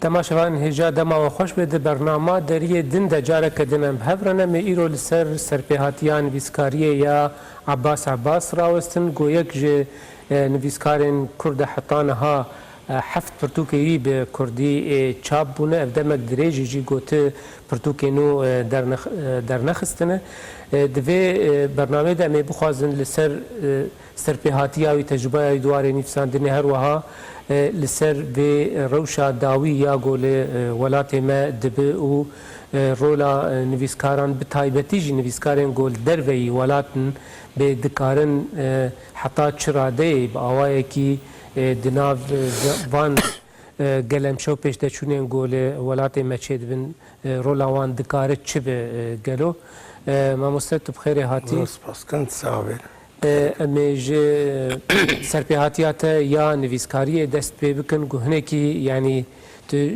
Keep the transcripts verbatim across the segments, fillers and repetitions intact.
Temaşevanên hêja, dema we xweş be. Di bernama Deriyê Din de careke din em bi hev re ne. Me îro li ser serpêhatiya nivîskariyê ya Abbas Abbas rawestin. Go yek ji, e, nivîskarên Kurd e, heta niha, e, heft pirtûkê wî bi Kurdî, e, çap bûne. Ev demek dirêj e jî, go ti pirtûkê nû, e, dernex-, e, dernexistine. E, di vê, e, bernameyê de em ê bixwazin li ser, e, serpêhatiya wî, tecrûbeya wî di warê nivîsandinê, her wiha, e, li ser vê rewşa dawî ya ku li, e, welatê me dibe û, e, rola, e, nivîskaran, bi taybetî jî nivîskarên ku li derveyî welat in, bê dikarin, e, heta çi radeyê bi awayekî, e, di nav, e, van, e, gelemşe û pêşdeçûnên ku li welatê me çêdibin, e, rola wan dikare çi be, e, gelo? E, mamoste, tu bi xêrê hatî. Spas, spas, kin sax bî. E, em ê ji serpêhatiya te ya nivîskariyê dest pê bikin, ku hinekî, yanî, tu, e,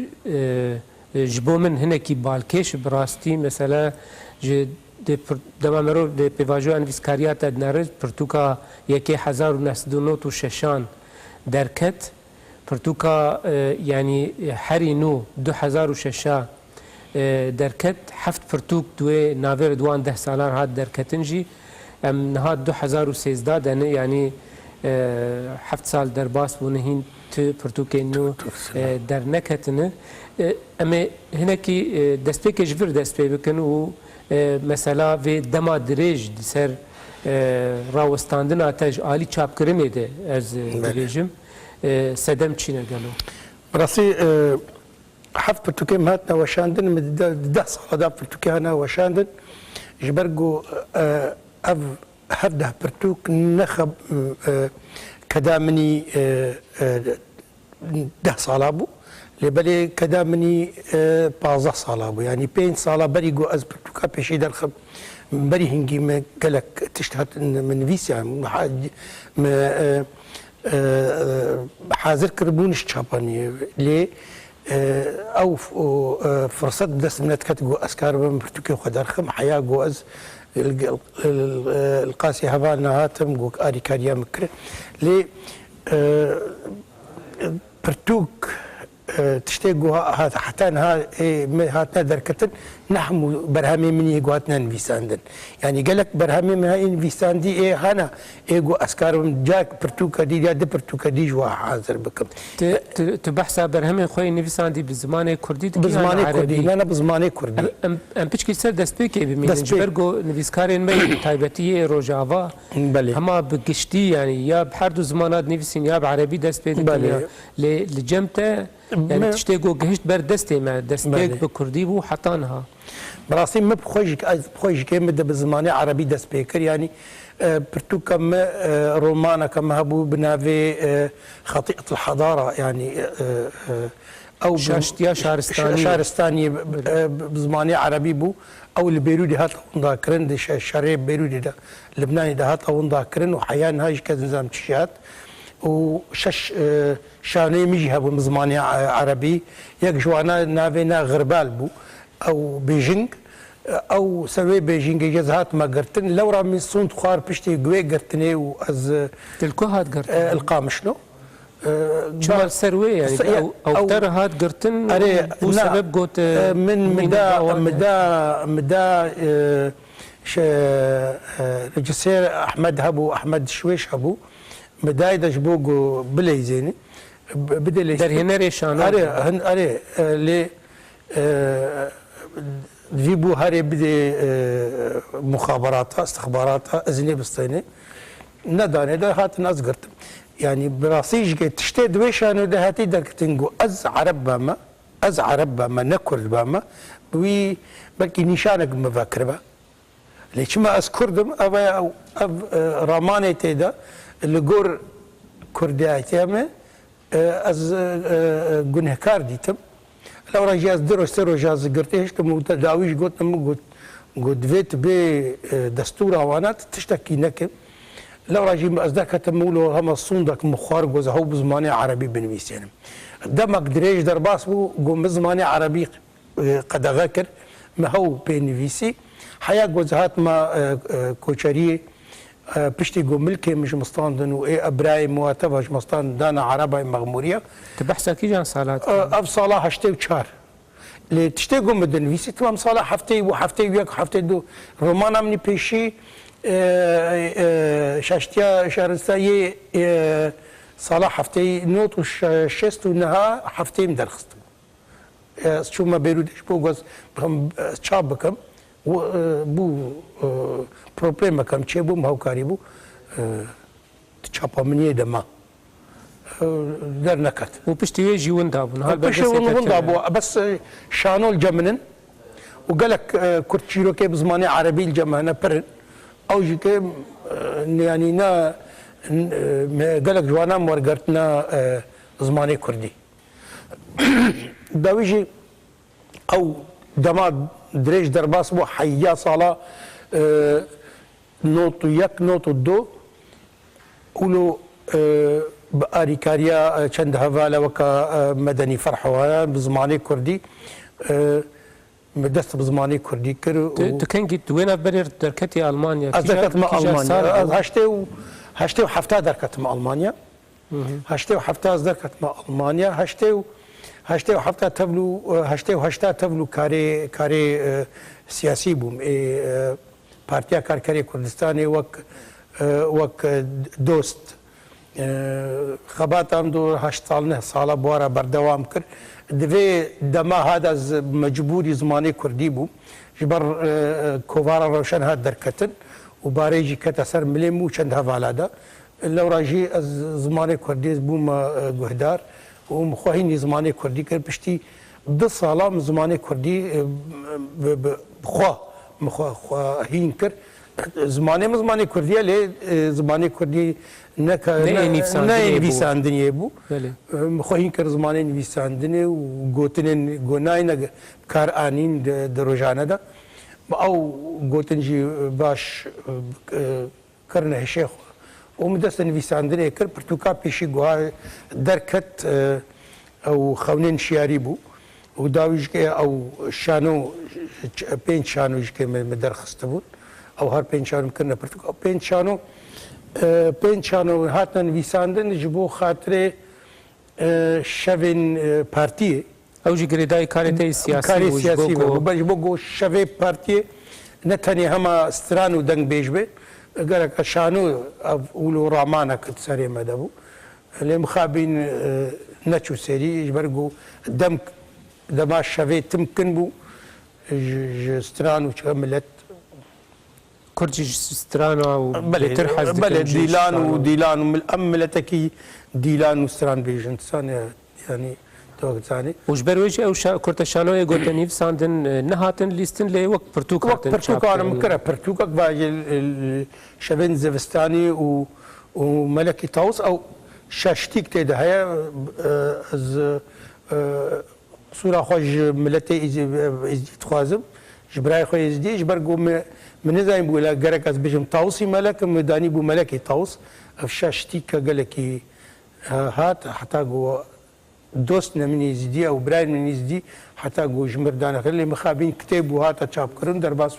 e, ji bo min hinekî balkêş, bi rastî, mesela, ji dê pir-, dema merov dê pêvajoya nivîskariya te dinere, pirtûka yekê hezar û neh sed û nod û şeşan derket. Pirtûka, e, yanî, e, herî nû du hezar û şeş a, e, derket. Heft pirtûk di wê navê re di wan deh salan hat derketin jî. Em niha du hezar û sêzdeh de ne, yanî, e, heft sal derbas bûne, hîn tu pirtûkên nû, e, derneketine. E, em ê hinekî, e, destpêkê ji vir dest pê bikin û, e, mesela vê dema dirêj di ser, e, rawestandina te ji alî çapkirinê de ez, e, Belê. dibêjim. E, sedem çîne gelo? Bi rastî, e, heft pirtûkê min hatine weşandin, min di de-, di deh sala de pirtûkê hane weşandin. Ji ber ku, e, ev hevdeh pirtûk nexe, e, keda min î, e, e, deh sala bû. Lê belê keda min î, e, pazdeh sala bû. Yanî pênc sala berî ku ez pirtûka pêşî derxim, berî hingî me gelek tişt hat min nivîsiya, min ha-, me, e, e, hazir kiribûn ji çapaniyê. Lê, e, ew f-, o, e, firset bi dest min nediket ku ez karibim pirtûkê xwe derxim. Heya ku ez li, li, li, li qasî heval nehatim, ku alîkariya min kir. Lê, e, pirtûk, e, tiştê ku ha-, hat-, heta niha ê me hatine derketin, ne hemû berhemê min yê ku hatine nivîsandin. Yanî gelek berhemê min heyî nivîsandî ê hene, ê ku ez karim cak pirtûka dî ya di pirtûka dî ji we hazir bikim. Tu, tu, tu behsa berhemên xwe yê nivîsandî bi zimanê kurdî dikî Bi yan zimanê erebî? Kurdî, ne, ne, bi zimanê kurdî. Em, em, em piçkî ser destpêkê bimînin, Destpêk. Ji ber ku nivîskarên me yên taybetî yê Rojava Belê. hema bi giştî, yanî ya bi her du zimana dinivîsîn ya bi erebî dest pê dikin Belê. ya. Lê li cem te, yanî Me- tiştê ku gihişt ber destê me, destpêk Belê. bi kurdî bû heta niha. Bi rastî min bi xwe jî, ez bi xwe jî kê min de bi zimanê erebî dest pê kir. Yanî, e, pirtûka min, e, romaneke min hebû bi navê, e, Xetî'etul Hedara, yanî, e, e, ew bi Şaştiya şa-, Şaristaniyê. şaristaniyê, e, bi, bi zimanê erebî bû. Ew li Beyrûdê hat winda kirin, di şe-, şerê Beyrûdê de, Libnanê de hat winda kirin û heya niha jî kes nizam çi jî hat. Û şeş, e, şaneyê min jî hebûn bi zimanê, e, erebî. Yek ji wana navê ne Xirbal bû. Ew bêjing, ew ser wê bêjingê ez hatime girtin. Lewra min sûnd xwar piştî guê girtinê û ez, Til ku hat girtin? e, li Qamişlo. E, Çima da- ser wê, yani, Se-, ew, ew ew te re hat girtin, Erê, bû na, sebeb got, e, e, min, min mîna da, dawa min ne. da, min da, e, şe-, e, rejîsêr Ehmed hebû, Ehmed Şwêş hebû. Min dayê de ji bo ku bileyzênî, bi-, bide lê Derhênerê şano. Erê, hin, erê, e, lê, e, vî bû herê bidê, e, muxaberata, istixbarata, izinê bistênê. Nedanê de hatin ez girtim. Yanî bi rastî jî ke tiştê di wê şano de hatî derketin ku ez Ereb beme, ez Ereb beme, ne Kurd beme, bi wî belkî nîşanek min vekiribe. Lê çima ez Kurd im, ev e, ev, e, ramanê tê de li gor Kurdiyetiya me, e, ez, e, e, gunehkar dîtim. Lewra jî ez du roj, sê roj ez girtê hiştim û te dawî jî gotin min got, got, divê tu bê, e, destûra wana tu tiştekî neke. Lewra jî ez derketim wilo hema sûndek min xwar, got, ez hew bi zimanê erebî binivîsênim. Demek dirêj derbas bû, got, min zimanê erebî e, qedexe kir, me hew pê nivîsî. Heya ku ez hatime, e, e, koçeriyê, E, piştî ku milkê min ji min standin û ê birayê min û teva ji min standin dana Erebay Mexmûriya. Tu behsa kîjan sala dikî? E, ev sala heştê û çar. Lê tiştê ku min dinivîsî, tu em sala heftê û heftê û yek, heftê du romana min pêşî, e, e, şaştiya şaristayê, e, sala heftê not û şe-, şêst û neha heftê min derxist. Ez çûme Beyrûdê ji bo ku ez bixim, ez çap bikim. Û, e, bû, e, problemeke min çêbû, min hewkarî bû. E, di çapa min yê de ma. E, derneket. Û piştî wê jî winda bû. Niha Û piştî belgesê win te winda çêne. Bû. Bes, e, şano li cem min in. Û gelek, e, kurt çîrokê bi zimanê erebî li cem hene pir in. Ew jî ke, e, yanî ne, e, me gelek ji wana min wergirtina, e, zimanê kurdî. Dawî jî ew dema dirêj derbas bû, heya sala, e, not û yek, not û du, ûlo, e, bi arîkariya, e, çend hevala weka, e, Medenî Ferho heye, bi zimanê kurdî, e, me dest bi zimanê kurdî kir û Tu, tu kengî, tu wê navberê derketî Almanya? Ez Kîja, derketime kîja Almanya. Salê Ez bû? Heştê û, heştê û hefta derketime Almanya. Heştê û hefta ez derketime Almanya. Heştê û, heştê û hefta tevlû, e, heştê û heşta tevlû karê, karê, e, siyasî bûm. Ê, e, Partiya Karkerê Kurdistanê wek, e, wek, e, dost, e, xebata min do heşt sal, neh sala bi wa re berdewam kir. Di vê dema ha de ez mecbûrî zimanê kurdî bûm. Ji ber, e, e, kovara Rewşen hat derketin û barê jî kete ser milê min û çend hevala de. Lewra jî ez zimanê kurdî bûme, e, guhdar û min xwe hînî zimanê kurdî kir. Piştî du sala min zimanê kurdî, e, bi, bi, bi xwe, min xwe, xwe hîn kir. Zimanê min zimanê kurdî ye, lê, e, zimanê kurdî ne ka-, Ne ne, ê nivîsandinê ne ê bû. Nivîsandinê bû. Belê. E, min xwe hîn kir zimanê nivîsandinê û gotinên ku nayne kar anîn di, di rojane de. Ew gotin jî baş, e, kirine hişê xwe. Û min dest nivîsandinê kir, pirtûka pêşî guha derket, e, ew xewnên şiyarî bû. Û dawî jî ke ew şano, ç-, pênc şano jî ke me, me derxistibûn. Ew her pênc şano kirine pirtûka. Ew pênc şano, e, pênc şano hatine nivîsandin ji bo xatirê, e, şevên, e, partiyê. Ew jî girêdayî karê te yê siyasî Karê bû, ji bo siyasî ku bû. Ji bo ku şevê partiyê ne tenê hema stran û dengbêj be, gerek şano ev ûlo ramanek di serê me de bû. Lê mixabin, e, neçû serî, ji ber ku dem, dema şevê tim kin bû, ji, ji stran û çi milet Kurd jî ji strana û Belê, bêtir hez dikin belê, jî dîlan û strana. Dîlan û mil-, em miletekî dîlan û stran bêjin. Sane, yanî, tu zanî. Û ji ber wê jî ew şa-, kurteşanoyê gote nivîsandin, e, nehatin lîstin, lê wek pirtûk Wek hatin pirtûk çap hatin kirin. Kire, pirtûkek vajê, e, şevên zivistanî û, û Melekî Tawus, ew şaştîk tê de heye, e, ez, e, Qisûra xwe ji miletê Êzî-, Êzidî dixwazim, ji birayê xwe Êzidî, ji ber ku me, min nizanî bû la gerek ez bijim Tawusî Melek, min danî bû Melekê Tawus. Ev şaş tîke gelekî, e, hat, heta ku dost ne min Êzidî, ew birayên min Êzidî, heta ku ji mir dane xwe. Lê mixabin kitêb bû hate çapkirin, derbas bû.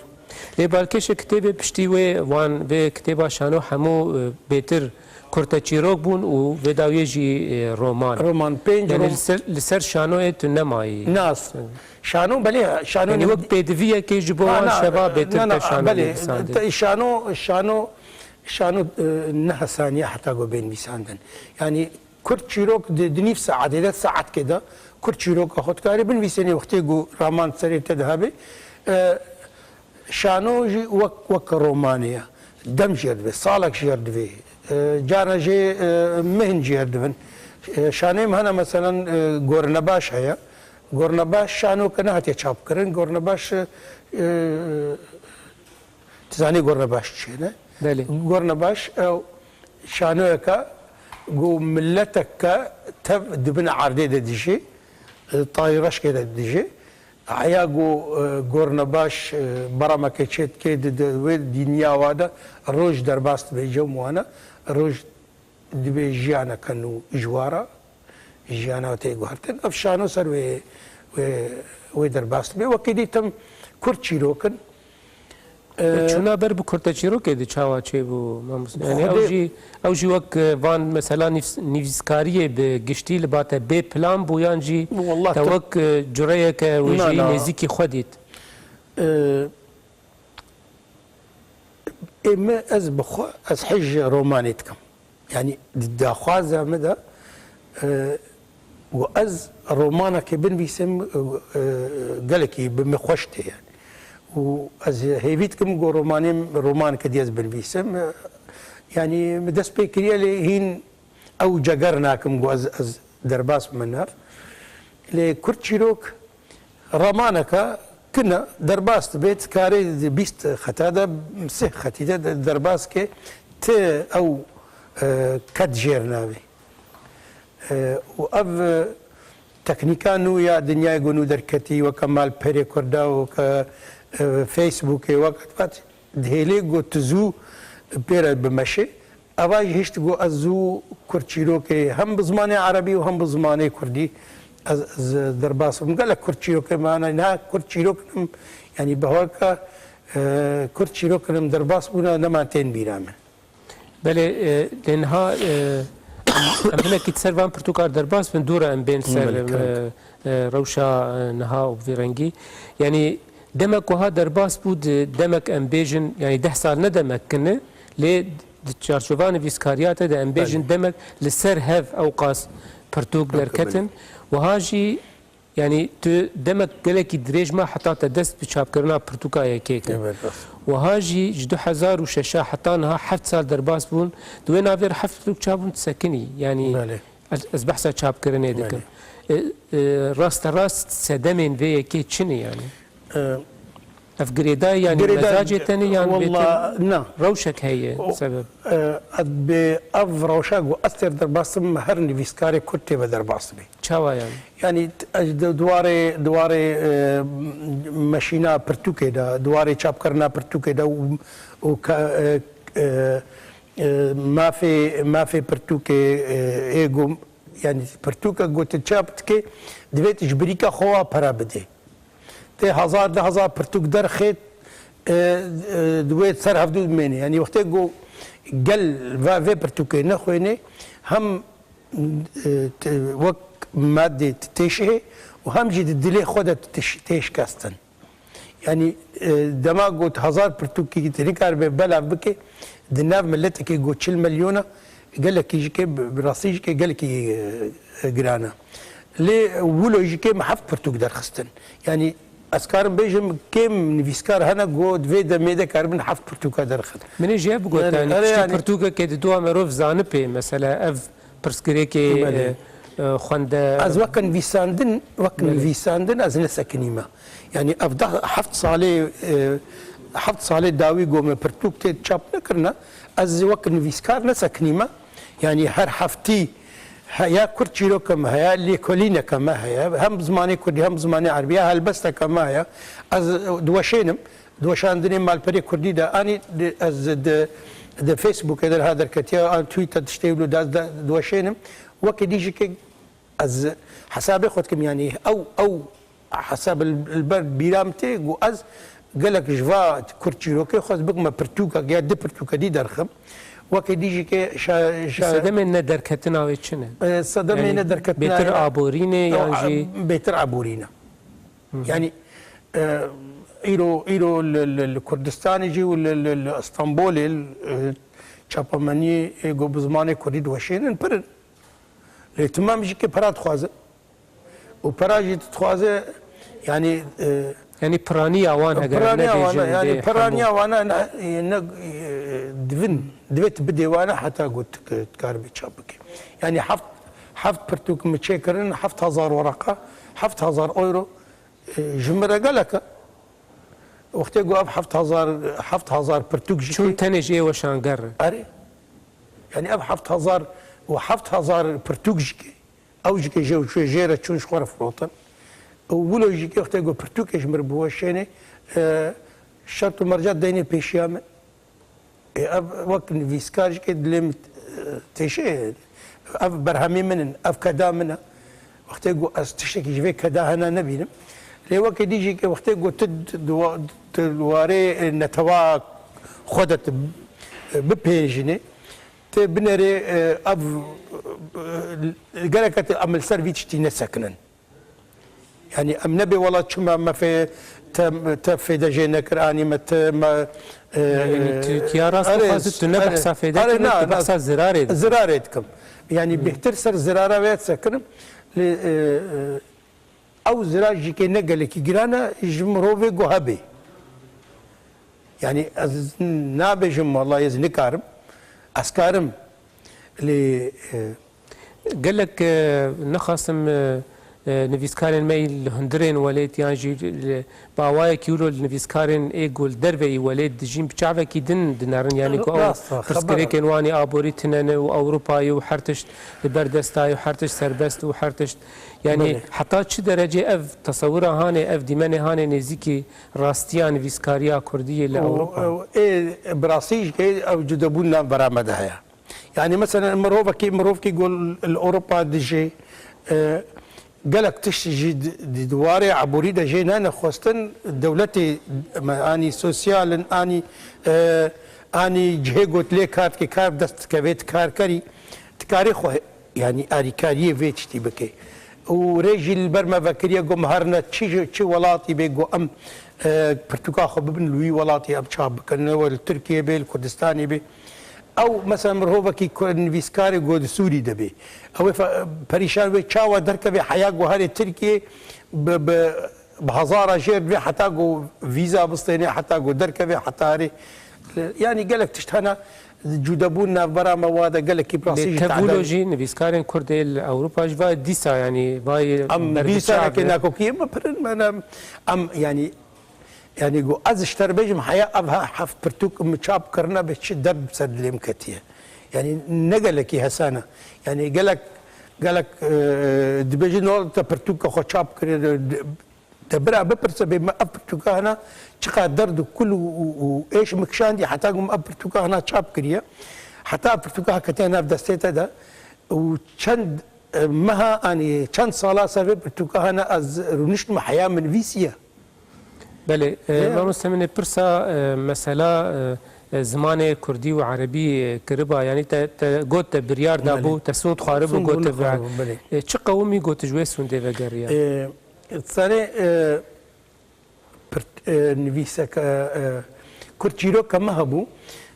Lê balkêşê kitêbê piştî wê wan vê kitêba şano hemû, e, bêtir kurteçîrok bûn û vê dawiyê jî, e, roman. Roman, pênc Yanî rom- li ser, li ser şanoyê tu nemayî. Nas. Şano, belê, şano Yanî ne- wek pêdiviyekê ji bo Ha, wan na, şeva bêtir na, na, te şano belê, nivîsandin. Te-, şano, şano, şano, e, nehesaniye heta ku bên nivîsandin. Yanî Kurd çîrok di, di nîv saetê de, saetkê de, Kurd çîroka xwe dikarî binivîsînê wextê ku raman serê te de hebe. E, şano jî wek, wek romanê ye. Dem jêr dibe, salek jêr dibe. E, carna jê, e, mehn jêr dibin. E, şanê me hene, meselen, e, Gornebaş heye. Gornebaş şano ke nehatiye çapkirin. Gornebaş, e, e, Tu zanî Gornebaş çi ne? Belê. Gornebaş ew şanoyeke ku mileteke tev di bin erdê de dijî, e, tayê reşkê de dijî. Heya ku, e, Gornebaş, e, berameke çêdikê di, di wê dinya wa de roj derbas dibe cem wana. Roj dibe jiyaneke nû ji wa re, jiyana tê guhertin. Ev şano ser wê, wê, wê derbas dibe. Wekî dîtim Kurd çîrok in. E, Çûna ber bi kurteçîrokê di çawa çêbû, mamoste? Yani ew Xwedê jî, ew jî wek, e, van mesela nivs-, nivîskariyê bi giştî li ba te bê plan bû yan jî Wallah te te wek, e, cureyeke wê Na, jî na. nêzîkî xwe dît? E, ê min ez bi xwe, ez hej romanê dikim. Yani di daxwaza min de, e, û ez romanekê binivîsim, e, e, gelekî bi min xweş tê yani. Û ez hêvî dikim ku romanê, romaneke dî ez binivîsim. E, yani min dest pê kiriye lê hîn ew ceger nakim ku ez, ez derbas bime nav. Lê Kurd Çîrok Ramaneke kin e, derbas dibe, dikarê di bîst xeta de, sih xetî de de-, derbas ke ti ew, e, ket jêr navê. E, û ev, e, teknîka nû ya dinyayê ku nû derketî, weke Malperê Kurda, weke, e, Facebookê, weke, dihêlê ku tu zû pê re bimeşê. Eva jî hişt got, ez zû Kurd çîrokê hem bi zimanê erebî û hem bi zimanê kurdî ez, ez derbas bim. Gelek Kurd çîrokê me hene, niha Kurd çîrok kirim, yanî bi haweka, e, Kurd çîrok kirim derbas bûne, nema tên bîra me. Belê, e, lê niha, e, em, em hinekî ser van pirtûkar derbas bin, dû re em bên ser, Belê, e, e, rewşa, e, niha û bi vî rengî. Yanî demek wiha derbas bû, di demek em bêjin, yanî deh sal ne demek kin e, lê di çarçova nivîskariya te de em bêjin Belê. demek li ser hev ewqas pirtûk Pirtûk, derketin. belê. Wiha jî, yanî tu demek gelekî dirêj ma heta te dest bi çapkirina pirtûka yekê kir. Evet, rast. Wiha jî ji du hezar û şeş heta niha heft sal derbas bûn. Di wê navê re heft pirtûk çap bûn, tu sekinî. Yanî Belê. ez, ez behsa çapkirinê dikim. Belê. E, e, rasterast sedemên vê yekê çi ne yanî? E, Ev girêdayî yanî Girêdayî, mezacê tenê yan wella, bêtir na. rewşek heye O, sebeb? e, ez bi ev rewşa ku ez têr derbas im, her nivîskarê Kurd tê ve derbas dibe. Çawa yanî? Yanî, t-, ez di, di warê, di warê, e, meşîna pirtûkê de, di warê çapkirina pirtûkê de û, û ka-, e, e, e, mafê, mafê pirtûkê, e, ê ku, yanî pirtûke ku tu çap dikê, divê tu ji birîka xwe wa pere bidê. Tê hezar, du hezar pirtûk derxêt, e, e, di wê ser hevdû dimênê. Yanî wextê ku gel ve, vê pirtûkê nexwênê, hem, e, te-, wek madê te-, têşihê û hem jî di dilê xwe de te-, têş-, têşikestin. Yanî, e, dema got hezar pirtûkî te nikaribe belav bike, di nav miletekê got çil milyona, gelekî jî kê bi, bi rastî jî kê gelekî, e, e, giran e. Lê wilo jî kê me heft pirtûk derxistin. Yanî, ez karim bêjim, kêm nivîskar hene ku di vê demê de karibin heft pirtûka derxin. Min ê jê bigot, Yanî, yanî, erê, piştî yanî pirtûkekê di dua merov zanipê, mesela, ev pirsgirêkê, Belê. e, e, xwende Ez wek nivîsandin, wek Belê. nivîsandin ez nesekinîme. Yanî ev deh, heft salê, e, heft salê dawî ku me pirtûk tê çap nekirine, ez wek nivîskar nesekinîme. Yanî her heftî he-, ya Kurd çîroke me heye, lêkolîneke me heye, hem bi zimanê Kurdî hem bi zimanê Erebî, ya helbesteke me heye. Ez, e, diweşênim. Di weşandinê Malperê Kurdî de, anî di, ez di, di Facebookê de ha derketiye, an Twitter tiştê wilo de, de, diweşênim. Wekî dî jî ke ez hesabê xwe dikim, yanî ew, ew hesab li, li ber bîra min tê, ku ez gelek ji va Kurd çîrokê xwe ez bikime pirtûkek ya du pirtûke dî derxim. Wekî dî jî ke şa-, şa- Sedemên ne derketina wê çi ne? E, sedemê Yanî ne derketina bêtir ya- aborînê yan Ew, jî bêtir aborîne. Hı hı. Yanî, e, îro, îro li, li, li Kurdistanê jî û li, li, li Stenbolê, e, çapemeniyê, e, ku bi zimanê Kurdî diweşênin pir in. Lê timam jî ke pera dixwazin. Û pera jî dixwaze, yanî, e, Yanî piraniya wan eger piraniya nebêjin wan, yanî dê piraniya hemû. wan ne, ne, e, divin, divê tu bidê wan heta ku tu, tu karibî çap bikî. Yanî heft, heft pirtûk min çêkirin, heft hezar wereqa, heft hezar euro. E, ji min re gelek e. Wextê ku ev heft hezar, heft hezar pirtûk jî Çûn ke- tenê ji ê weşanger re. Erê. Yanî ev heft hezar û heft hezar pirtûk jî ke, ew jî ke jê, jê, jê re çûn ji xwe re firotin. Û wilo jî ke wextê ku pirtûkê ji min re biweşênê, e, şert û merca deynê pêşiya me. Ê, ev wek nivîskar jî ke dilê min, e, têşe, ev berhemê min in, ev keda min e. Wextê ku ez tiştekî ji vê keda hene nebînim, Lê wekî dî jî ke wextê ku tu di wa-, tu di warê netewa xwe de tu bipêjinê, tu binerê, e, ev, e, gereke tu em li ser vî tiştî nesekinin. Yanî em nebê wela çima me fê-, te, te fêde jê nekir, anî me te, me, e, Yanî tu, tu ya rast erê, dixwazî, tu ne erê, behsa fêde erê, kirin, na, tu na, behsa zirarê dikî. Zirarê dikim. Yanî bêhtir ser zirara wê sekinim. Lê, e, e, ew zirar jî ke ne gelekî giran e, ji mirovê ku hebê. Yanî ez nabêjim, wela ez nikarim. Ez karim. Lê, e, Gelek, e, nexasim, e, e, nivîskarên me yî li hundirên welêt yan jî li, bi awayekî wilo li nivîskarên ê ku li derveyî welêt dijîn bi çavekî din dinerin. Yanî ku ew Rast e, xeber e. pirsgirêkên wan ê aborî tune ne û Ewropayê û her tişt li ber desta ye û her tişt serbest û her tişt. Yanî Belê. heta çi derecê ev tesewira hanê, ev dîmenê hanê nêzîkî rastiya nivîskariya kurdî yê li Û, Ewropa? û ê, bi rastî jî ew cudebûn navbera me de heye. Yanî, meselen, mirovekî, mirovkî ku li Ewropa dijî, e, gelek tişt jî di, di, di warê aborî de jê nayne xwestin, dewletê me anî sosyal in, anî, e, anî cihê ku tu lê kar dikî, kar bi dest dikevê, tu karkerî, tu karê xwe, yanî, alîkariyê vê tiştî bike. Û rê jî li ber me vekiriye ku me herine çi, çi welatî bê ku em, e, pirtûka xwe bibin li wî welatî em çap bikin, ne were li Tirkiyê bê, li Kurdistanê bê. Ew, mesela, mirovekî ku nivîskarê ku di Sûrî de bê. Ew ê fe-, perîşan wê çawa derkeve heya ku herê Tirkiyê bi, bi, bi hezara jêr divê heta ku vîza bistêne, heta ku derkeve, heta herê. Yanî gelek tişt hene, cûdebûn navbera me wa de gelekî bi rastî Lê jî tevûlo tadayî. jî nivîskarên Kurd ê li Ewropa jî vayê dîsa, yanî vayê Em berbiçav dîsa reke e. nakokiyê me pirin me ne, em, yanî Yanî ku ez ji te re bêjim, heya ev he-, heft pirtûk min çap kirine, bi çi derd bi ser dilê min ketiye. Yanî ne gelekî hesan e. Yanî gelek, gelek, e, dibêjin, no, te pirtûka xwe çap kiriye, de, de, de bira bipirse bê me ev pirtûka hene çiqa derd û kul û, û, û êş min kişandî, heta ku min ev pirtûka hene çap kiriye. Heta ev pirtûka ketiye nav destê te de û çend, e, meha, anî çend sala ser vê pirtûka hene ez rûniştime heya min nivîsiye. Belê, e, Ya. mamoste min ê pirsa, e, mesela, e, e, zimanê kurdî û erebî, e, kiriba, yanî te, te got te biryar dabû, Belê. te sûnd xwaribû, Sûnd got te xwaribû, belê. E, çi qewimî got ji wê sûndê vegeriya? E, zanê, e, pirt-, e, nivîseke, e, Kurd çîroke me hebû,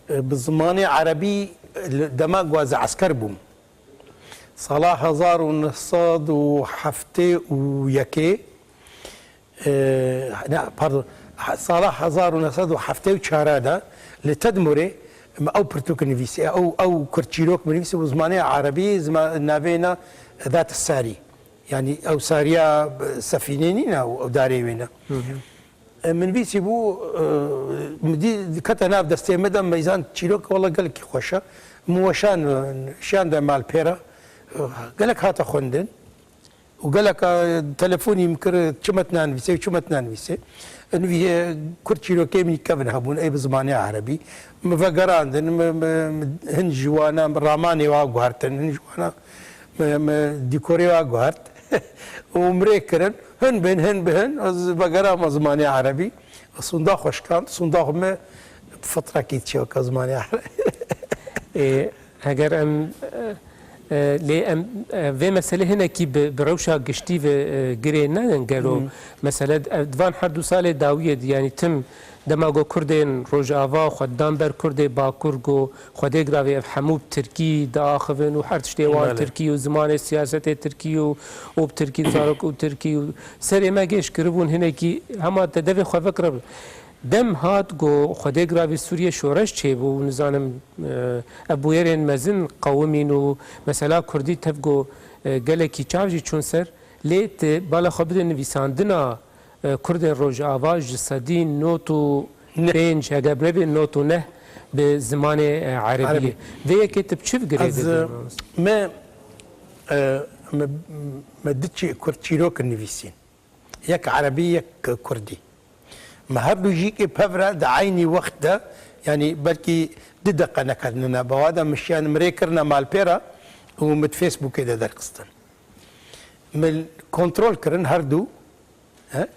e, bi zimanê erebî, e, li dema ku ez esker bûm. Sala hezar û neh sed û heftê û yekê, e, ne, pardon, he-, sala hezar û neh sed û heftê û çar de li Tedmurê me ew pirtûk nivîsî, ew, ew Kurd çîrok min nivîsî û zimanê erebî, zima-, navê ne dat sarî. Yanî ew sariya, e, sefînê nîne, ew, ew darê wê ne. Hı hı. E, min nivîsî bû, e, min dî kete nav destê me de, meyzan çîrok wela gelekî xweş e. Min weşan, e, şiyan de malpêra, e, gelek hate xwendin. Û gelek, e, telefonî min kir, çi metna nivîsê û çi metna nivîsê. E, nivî-, e, Kurd çîrokê min kevin hebûn, ê bi zimanê erebî. Min vegerandin, min, min, min hin ji wana ramanê wa guhertin, hin ji wana min, min dîkorê wa guhert. Û min rê kirin. Hin bin, hin bi hin, ez vegerama zimanê erebî. Sûnda xwe şikand, sûnda xwe me bi fitrekî çêweke zimanê erebî. Ê, heger em, e, e, lê em, e, vê meselê hinekî bi, bi rewşa giştî ve, e, girê neyin gelo. Hmm. Mesele, e, di van her du salê dawiyê de, yanî tim dema go Kurdên Rojava xwe didan ber Kurdê Bakur go Xwedê giravê ev hemû bi tirkî diaxivin û her tiştê wan Belê. tirkî û zimanê siyasetê tirkî û û bi tirkî û zarok û tirkî û serê me gêş kiribûn hinekî hema te devê xwe vekiribûn. Dem hat ku Xwedê giravê Sûriyê şoreş çêbû û nizanim, e, ev bûyerên mezin qewimîn û mesela kurdî tev ku, e, gelekî çav jî çûn ser, lê tu bala xwe bide nivîsandina e, Kurdên Rojava ji sedî nod û pênc, heger bi nebê nod û neh bi zimanê, e, erebî. Erebî. Vê yekê tu bi çi bi girê Ez, didî, e, mamoste? me, e, me, me du çî-, Kurd çîrok nivîsîn. Yek erebî, yek kurdî. Me her du jî kê pevre di eynî wext de, yanî belkî du deqe neketine, bawa de min şiyan, min rê kirine malpêra û min di Facebookê de derxistin. Min kontrol kirin her du. He?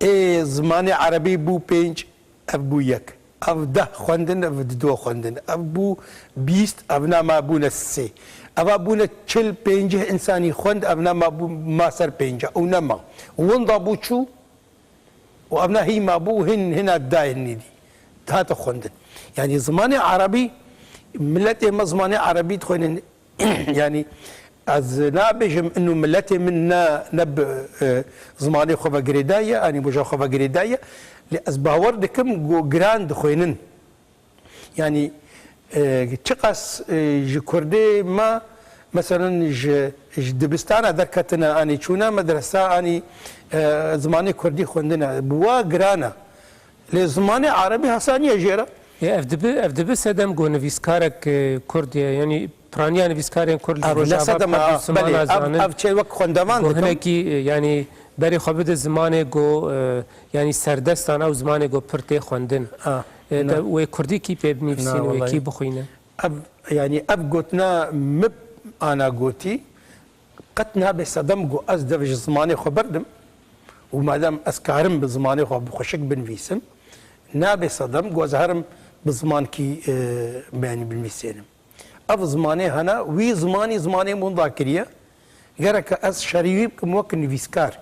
Ê zimanê erebî bû pênc, ev bû yek. Ev deh xwendin, ev diduwa xwendin. Ev bû bîst, ev na ma bûne sê. Eva bûne çil pêncih însanî xwend, ev na ma bû ma ser pênca. Û nema. Winda bû çû, û ev na hî ma bû, hin, hina dayê nîdî. Dihate xwendin. Yanî zimanê erebî, miletê me zimanê erebî dixwînin. Yanî ez nabêjim inu miletê min ne, ne bi, e, zimanê xwe ve girêdayî ye, anî boja xwe ve girêdayî ye. Lê ez bawer dikim ku giran dixwînin. Yanî, e, çiqas, e, ji kurdê me, meselen ji, ji dibistana derketine, anî çûne medresa, anî, e, zimanê kurdî xwendine, bi wa giran e. Lê zimanê erebî hesaniye jê re. Ê, ev dibi, ev dibi sedem ku nivîskarek, e, kurd ye, yanî piraniya nivîskarên kurd li Ev ne Rojava sedem e, pir bi ah, simana belê, ev, zanin. Ev çê wek xwendevan Ku dikim. hinekî, e, yanî berê xwe bide zimanê ku, e, yanî serdestan ew zimanê ku pir tê xwendin. Ah, E, ne. te wê kurdî kî pê binivîsîn, Na, wê wellahî. kî bixwîne. Ev, yanî ev gotina min ana gotî, qet nabe sedem ku ez dev ji zimanê xwe berdim û madem ez karim bi zimanê xwe bi xweşik binivîsim, nabe sedem ku ez herim bi zimankî, e, me, yanî binivîsênim. Ev zimanê hene, wî zimanî zimanê min da kiriye. Gereke ez şerî wî bikim wek nivîskar.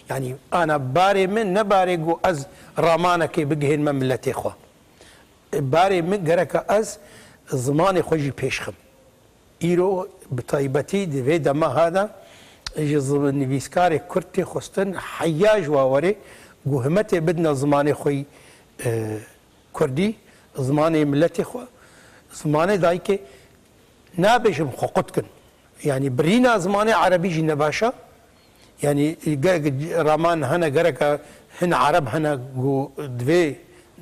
Yanî ana barê min ne barê ku ez ramanekê bigihênme miletê xwe. Barê min gereke ez zimanê xwe jî pêş xim. Îro bi taybetî di vê dema ha de ji zi-, nivîskarê kurd tê xwestin heya ji wa werê ku himetê bidine zimanê xwe yî, e, kurdî, zimanê miletê xwe, zimanê dayikê nabêjim xwe qut kin. Yanî birîna zimanê erebî jî ne baş e. Yanî ge-, ge-, raman hene gereke hin ereb hene ku divê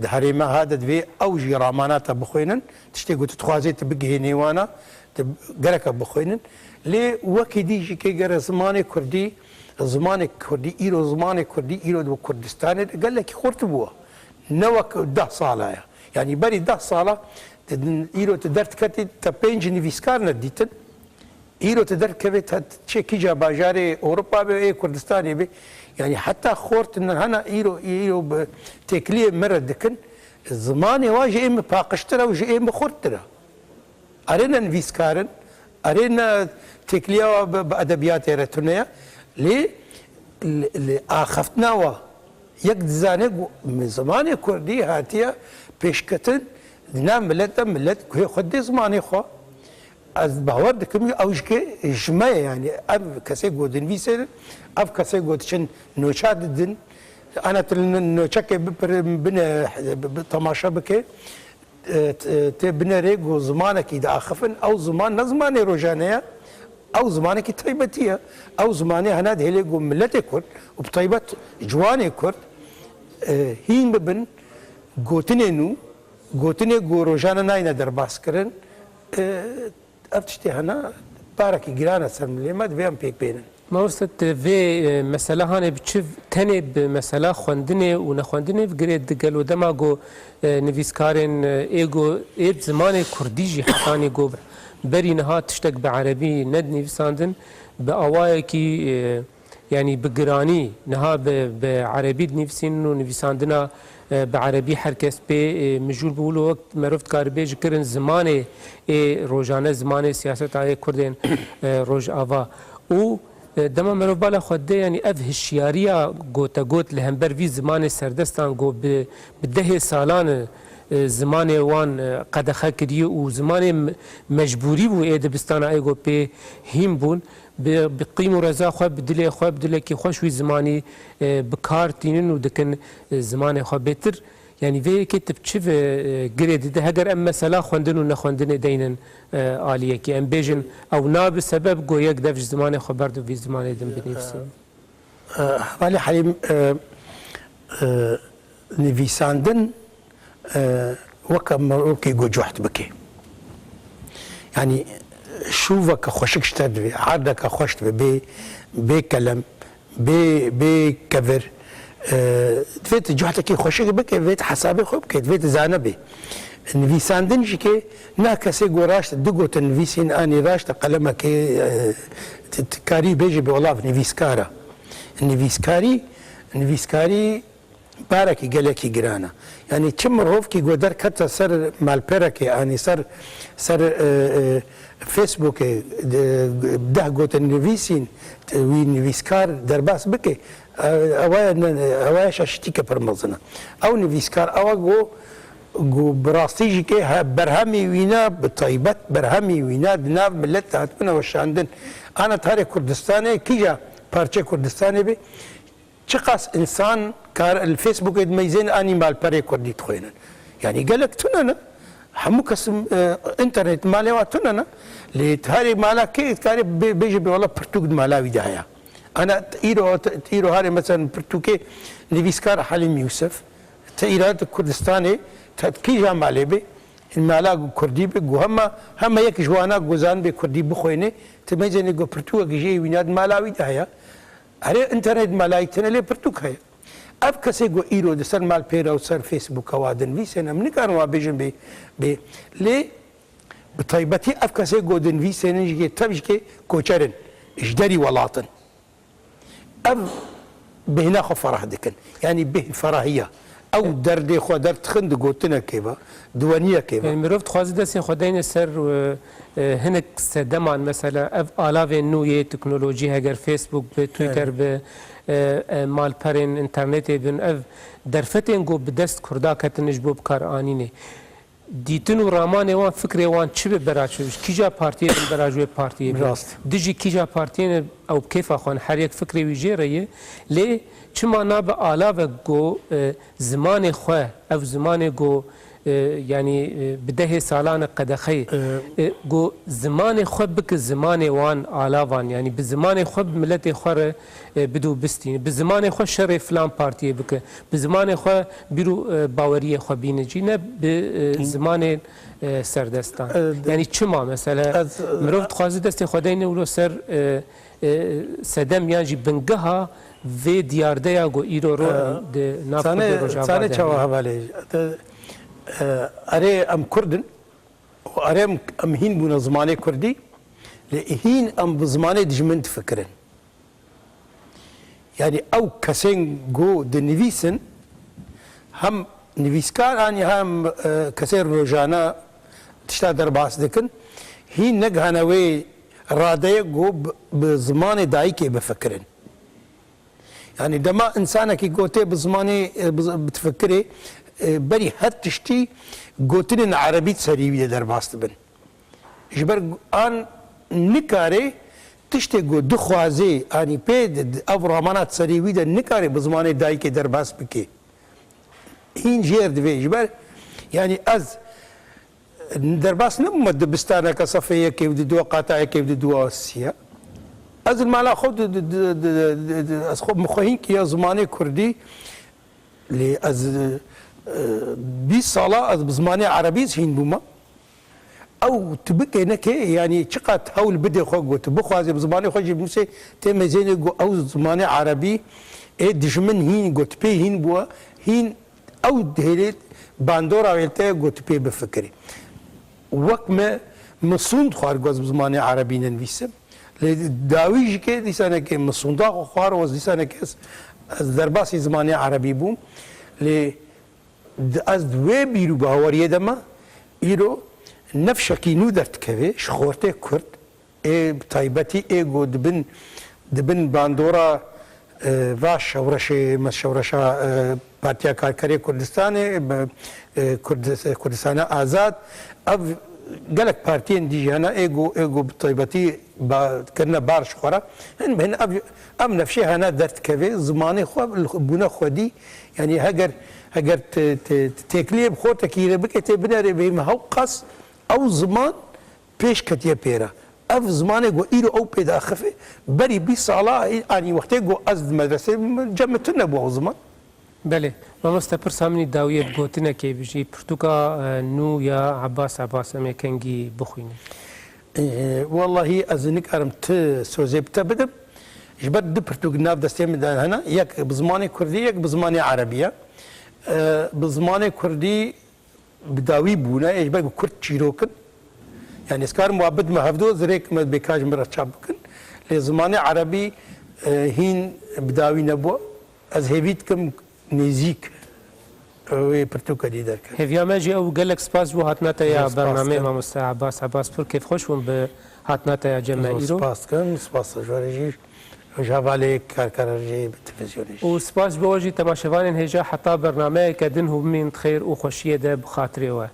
di herêma ha de divê ew jî ramana te bixwînin. Tiştê ku tu dixwazê tu bigihênê wana, tu gereke bixwînin. Lê wekî dî jî kê gere zimanê kurdî, zimanê kurdî, îro zimanê kurdî, îro di Kurdistanê de gelekî xurt bûye. Ne wek deh sala ye. Yanî berî deh sala, te din, îro tu derdiketî, te pênc nivîskar nedîtin. Îro tu derdikevê, te çê kîja bajarê Ewropa be, ê Kurdistanê be. Yanî heta xort ne hena îro, îro bi têkiliyê me re dikin. Zimanê wa ji ê min paqijtir e û ji ê min xurttir e. Erê ne nivîskar in, erê ne têkiliya wa bi, bi edebiyatê re tune ye. Lê li, li axiftina wa yek dizane ku min zimanê kurdî hatiye pêşketin di nav milet de, milet guhê xwe dê zimanê xwe. Ez bawer dikim ew ji ke ji me ye, yanî ev kesê ku dinivîsênin, ev kesê ku diçin noça didin, ana tu li noçekê bipir-, bine, bi, bi, temaşe bike. E, t-, e, tê binerê ku zimanekî diaxifin, ew ziman ne zimanê rojane ye, ew zimanekî taybetî ye. Ew zimanê hena dihêlê ku miletê Kurd û bi taybet ciwanê Kurd, e, hîn bibin gotinê nû, gotinê ku rojane nayne derbaskirin. E, ev tiştê hena barekî giran e ser milê me, divê em pêk bênin. Mamoste, tu vê, e, mesela hanê bi çi, tenê bi mesela xwendinê û nexwendinê ve girê di gelo dema ku, e, nivîskarên, e, ê ku ê bi zimanê kurdî jî hetanî ku berî niha tiştek bi erebî nedinivîsandin, bi awayekî, e, yanî bi giranî niha bi, bi erebî dinivîsînin û nivîsandina, e, bi erebî her kes pê, e, mijûl bû. Wilo wek meriv dikare bêje kirin zimanê ê rojane, zimanê siyaseta ê kurdên, e, Rojava. Û E, dema merov bala xwe dide, yanî ev hişyariya gotegot li hember vî zimanê serdestan ku bi, bi dehê salan e, zimanê wan, e, qedexe kiriye û zimanê me-, mecbûrî bû ê dibistana ê ku pê hîn bûn, bi, bi qîm û reza xwe, bi dilê xwe, bi dilekî xweş wî zimanî, e, bi kar tînin û dikin, e, zimanê xwe bêtir. Yanî vê yekê tu bi çi ve, e, girê dide? Heger em mesela xwendin û nexwendinê deynin, e, aliyekê, em bêjin, ew nabe sebeb ku yek dev ji zimanê xwe berd û vî zimanê din binivîse. E, Hevalê Helîm, e, e, nivîsandin, e, weke mirovkî ku cuhd bike. Yanî şûveke xweşik ji te divê, erdeke xweş divê, bê, bê kelem, bê, bê kevir, e, divê tu cihtekî xweşik bike, divê tu hesabê xwe bike, divê tu zane bê. Nivîsandin jî ke na kesê ku raşt du gotin nivîsîn anî raşt e qelemekê, e, tu, tu karî bêjî bê welav nivîskar e. Nivîskarî, Nivîskarî barekî gelekî giran e. Yanî çi mirovkî ku derkete ser malperekê, anî ser, ser, e, e, Facebookê, de, deh gotin nivîsîn, wî nivîskar derbas bike, e, ewa ye ne, ewa ye şaşitîke pir mezin e. Ew nivîskar, ewa ku, ku bi rastî jî ke he, berhemî wîna, bi taybet berhemî wîna di nav milet de hatibûne weşandin. Ana tarê Kurdistanê, kîja parçe Kurdistanê be, çiqas însan kar li Facebookê dimeyzên anî malperê kurdî dixwînin. Yanî gelek tune ne. Hemû kes, e, înternet malê wa tune ne. Lê tarê mala kê dikarê bê-, bêje bê wela pirtûk di mala wî de heye. Ana t-, îro, t-, îro harê mesela pirtûkê nivîskar Helîm Yûsif, te îro di Kurdistanê, te di kîja malê bê, mala kurdî bê, ku hema, hema yek ji wana ku zanibê kurdî bixwêne, te meyzênê ku pirtûkek jê wîna di mala wî de heye. Erê, înternet malayî tune lê pirtûk heye. Ev kesê ku îro di ser malpêra û ser Facebooka wa dinivîsên, em nikarin wa bêjin bê, bê. Lê bi taybetî ev kesê ku dinivîsênin jî tev jî koçer in, ji derî welat in. Ev bêhna xwe ferah dikin. Yanî bêhn ferahiya. Ew derdê xwe derdixin di gotinekê ve, di weniyekê ve. Yanî mirov dixwaze destê xwe deyne ser, e, e, hinek sedeman, mesela ev alavên nû yê teknolojî, heger Facebook bi, Twitter bi, e, e, malperên înternetê bin, ev derfetên ku bi dest Kurda ketine ji bo bikaranînê. Dîtin û ramanê wan, fikrê wan çi bi beraçû, ji kîja partiyê bin beraç wê partiyê bin. Rast. Dijî kîja partiyê ne, ew bi kêfa xwe ne, her yek fikrê wî jê re ye. Lê çima nabe alavek ku, e, zimanê xwe, ev zimanê ku, e, yanî, e, bi dehê salan e qedexeyê. E, ku zimanê xwe bike zimanê wan alavan, yanî bi zimanê xwe bi miletê xwe re, e, bidû bistîne. Bi zimanê xwe şerê filan partiyê bike. Bi zimanê xwe bîr û, e, baweriyê xwe bîne cî, ne bi, e, Hı. zimanê, e, serdestan. E, de- Yanî çima mesela Ez, e, mirov dixwaze destê xwe deyne wilo ser, e, e, sedem yan jî bingeha vê diyardeya ku îro ro E, di nav Kurdê Rojava de heye. Çawa hevalê? De, e, erê em Kurd in û erê em, em hîn bûne zimanê Kurdî, lê hîn em bi zimanê dijmin difikirin. Yanî ew kesên ku dinivîsin, hem nivîskar an hem, e, kesên rojane tişta derbas dikin, hîn negihane wê radeye ku bi, bi zimanê dayikê bifikirin. Yanî dema însanekî ku tê bi zimanê, e, bi, bi difikirê, e, berî her tiştî gotinên erebî di serî wî de derbas dibin. Ji ber an nikare tiştê ku dixwaze, anî pê di, di, ev ramana di serê wî de nikare bi zimanê dayikê derbas bike. Hîn jêr divê. Ji ber, yanî ez derbas nebûme dibistaneke sefê yekê û di dua, qata yekê û di dua siya. Ez li mala xwe di, di, di, di, di, di, ez xwe, min xwe hîn kiriye zimanê kurdî. Lê ez, e, bîst sala ez bi zimanê erebî hîn bûme. Ew tu bike neke, yanî çiqas hewl bide xwe ku tu bixwaze bi zimanê xwe jî binusê, tê meyzênê ku ew zimanê erebî ê dijmin hîn, ku tu pê hîn bûye, hîn ew dihêlê bandora wê te ku tu pê bifikirî. Wek me, min sûnd xwar ku ez bi zimanê erebî nenivîsim. Lê dawî jî ke dîsanekê min sûnda xwe xwar û ez dîsanekê ez, ez derbasî zimanê erebî bûm. Lê di, ez di wê bîr û baweriyê de me, îro nefşekî nû derdikeve ji xortê Kurd, ê bi taybetî ê ku dibin, dibin bandora, e, va şewreşê, me şewreşa, e, Partiya Karkerê Kurdistanê, bi, e, Kurdi-, Kurdistana Azad, ev gelek partiyên dî jî hene, ê ku, ê ku bi taybetî ba-, kirine bar ji xwe re. Hin, hin ev, ev nefşê hene derdikeve, zimanê xwe li xwe, bûne xwedî, yanî heger, heger te, te, te têkiliyê bi xortekî re bike, tê binere bê me hewqas ew ziman pêş ketiye pê re. Ev zimanê ku îro ew pê diaxife, berî bîst sala, anî wextê ku ez di medresê, cem min tune bû ew ziman. Belê. Mamoste, pirsa min î dawiyê bi gotinekê bijî, pirtûka, e, nû ya Abbas Abbas, em ê kengî bixwînin. E, wellahî ez nikarim ti sozê bi te bidim. Ji ber du pirtûk nav destê min de hene. Yek bi zimanê kurdî, yek bi zimanê erebî ye. E, bi zimanê kurdî bi dawî bûne, ê ji ber ku kurd çîrok in. Yanî ez karim wa bidime hevdo, zirêk me bêka ji min re çap bikin. Lê zimanê erebî, e, hîn bi dawî nebû. Ez hêvî dikim nêzîk wê pirtûkekî derkevin. Hêviya me jî ew, gelek spas ji bo hatina te ya Spas bernameyê dikim. Mamoste Abbas Abbaspur, kêfxweş bûm bi hatina te ya cem me Zor îro. Spas dikim, spas ji we re jî, ji hevalê karkeran jî bi televîzyonê jî. Û spas ji bo we jî temaşevanên hêja, heta bernameyeke din hûn bimînin di xêr û xweşiyê de bi xatirê we.